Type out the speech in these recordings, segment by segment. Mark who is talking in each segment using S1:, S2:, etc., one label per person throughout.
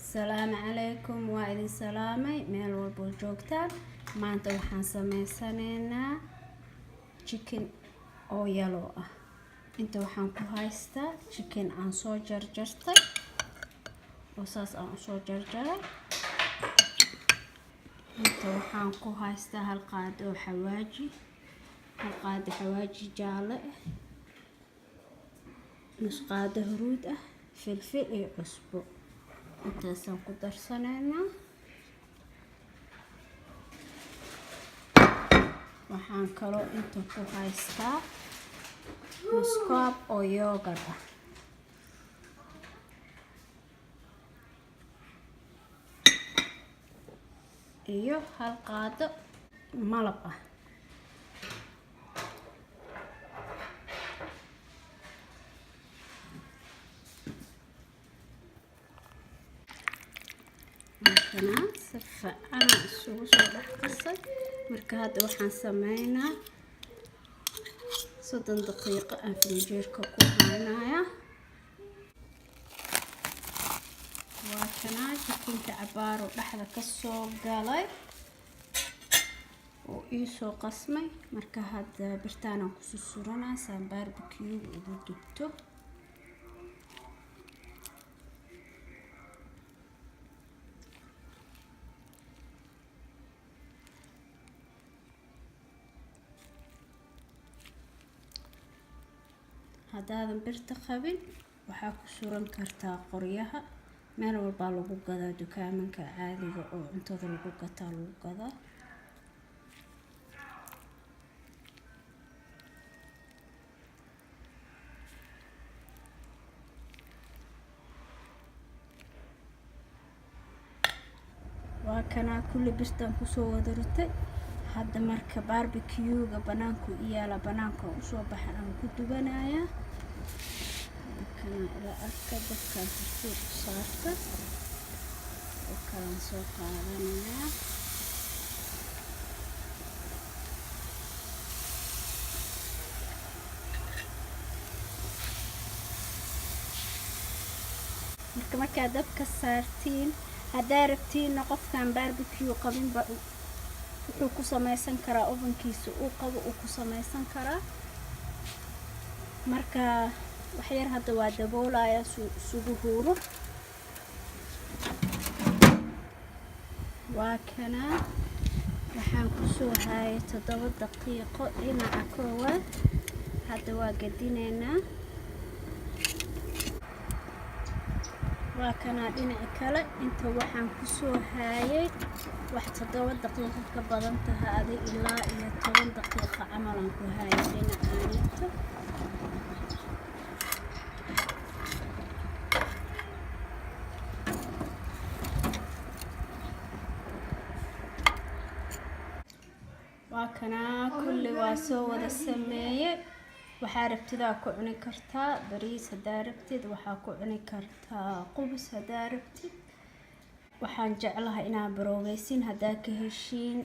S1: Asalaamu calaykum, waa idin salaamay meel walboo joogtaan. Maanta waxaan sameysanaynaa chicken oo yellow ah. Inta waxaan ku haystaa chicken aan soo jarjartay oo saas aan usoo jarjaray. Inta waxaan ku haystaa hal qaado oo xawaaji, hal qaado xawaaji jaalle ah, nus qaado huruud ah, filfil iyo cusbo. Intaasaan ku darsanaynaa. Waxaan kaloo inta ku haystaa nus koob oo yogurt ah iyo hal qaado malab ah. Markana si fiican isugu soo dhex qasay. Marka hadda waxaan sameynaa 30 daqiiqo aan firinjeerka ku haynaya. Waa kanaa chickenka, cabaaro dhexda kasoo galay oo iisoo qasmay. Marka hadda birtaanaan kusoo suranaa saan barbecue ugu dubto. Haddaadan birta qabin, waxaa ku suran kartaa qoryaha. Meel walbaa lagu gadaa, dukaamanka caadiga oo cuntada lagu gataa lagu gadaa. Waa kanaa, kulli birtaan kusoo wada ritay. Hadda marka barbecue-ga banaanku iyaala, banaanka usoo baxa aan ku dubanayaa. Kana ila arka, dabkaan tartiib u saarta oo kalaan soo qaadanayaa. Marka markaa dabka saartiin, haddaa rabtiinna, qofkan barbecue qabinba wuxuu ku samaysan karaa ovenkiisa uu qabo uu ku samaysan karaa. Marka waxyar hadda waa daboolaya suu isugu huuro. Waa kanaa, waxaan kusoo haayay 7 daqiiqo dhinaca koowaad. Hadda waa gadinaynaa. Waa kanaa dhinaca kale. Inta waxaan kusoo haayay wax 7 daqiiqo ka badan tahay, adig ilaa iyo 10 daqiiqo camalan ku haayay dhinacaanito. Waa kanaa, kulli waa soo wada sameeyey. Waxaa rabtidaa ku cuni kartaa bariis, haddaa rabtid waxaa ku cuni kartaa qubus, haddaa rabtid. Waxaan jeclahay inaad baroogeysin. Haddaa ka heshiin,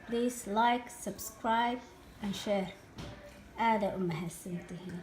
S1: please like, subscribe and share. Aadaa u mahadsantihiin.